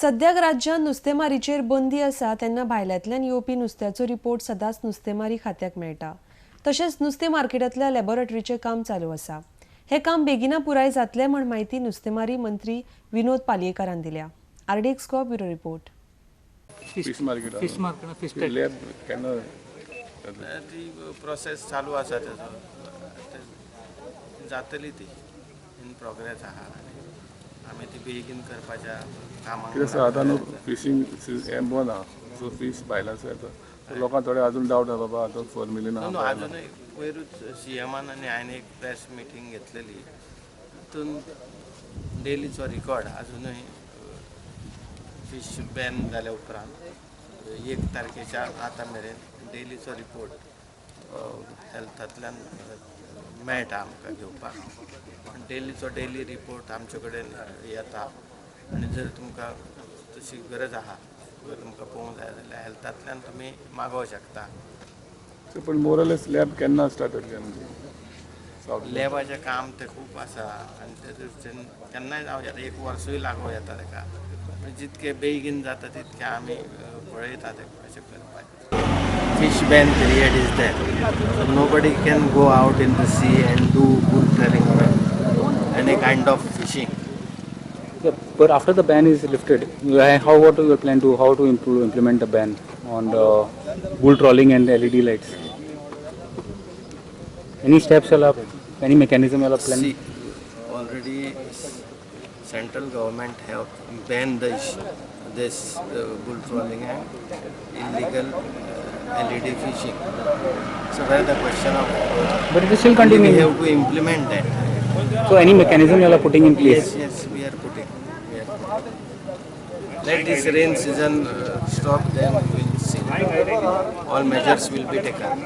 सद्याक राज्यांत नुस्तेमारीचेर बंदी आसा तेन्ना भायल्यांतल्यान येवपी नुस्त्याचो रिपोर्ट सदांच नुस्तेमारी खात्याक मेळटा. तशेंच नुस्तें मार्केटांतल्या लॅबोरेटरीचें काम चालू आसा. हें काम बेगिना पुराय जातलें म्हण म्हायती नुस्तेमारी मंत्री विनोद पालयेकारान दिल्या. RDX Goa, bureau report. Fish market. Fish market, fish lab केन्ना? ती प्रोसेस चालू आसा तेजो. ते जातली, ती इन प्रोग्रेस आहा आनी आमी ती बेगीन करपाच्या कामाक कितें आसा, आतां न्हू फिशींग हें बंद आहा, सो फीश भायल्यान येता, सो लोकांक थोडे अजून डावट आहा, बाबा आतां 4 मिलियन न्हू, आहा. अजुनूय वयरूच सीएमान आनी हांवें एक प्रेस मिटींग घेतलेली. तितून डेलीचो रिकॉर्ड अजुनूय फिश बॅन जाल्या उपरांत 1 तारखेच्या आतां मेरेन डेलीचो रिपोर्ट हेल्थांतल्यान मेळटा आमकां घेवपाक. डेलीचो डेली रिपोर्ट आमचे कडेन येता आनी जर तुमकां तशी गरज आहा किंवा तुमकां पळोवंक जाय जाल्यार हेल्थांतल्यान तुमी मागोवंक शकता. सो पण मोरलेस लॅब केन्ना स्टार्ट जातली आमची सावथ? लॅबाचें काम तें खूब आसा आनी ते दृश्टीन केन्नाय जावं येता, एक वर्सूय लागूं येता ताका. पूण जितके बेगीन जाता तितकें आमी पळयता तें कशें करपाचें. Fish ban period is there, so nobody can go out in the sea and do bull trawling or any kind of fishing. Yeah, but after the ban is lifted, how what do you plan to how to improve implement the ban on the bull trawling and LED lights? Any steps you are, any mechanism you are planning? See, already central government have banned this bull trawling and illegal LED fishing. So where the question of But it is still we continuing. Have to implement that. So any mechanism you are putting in place? Yes, we are putting. We are putting. Let this rain season stop, then we'll see. All measures will be taken.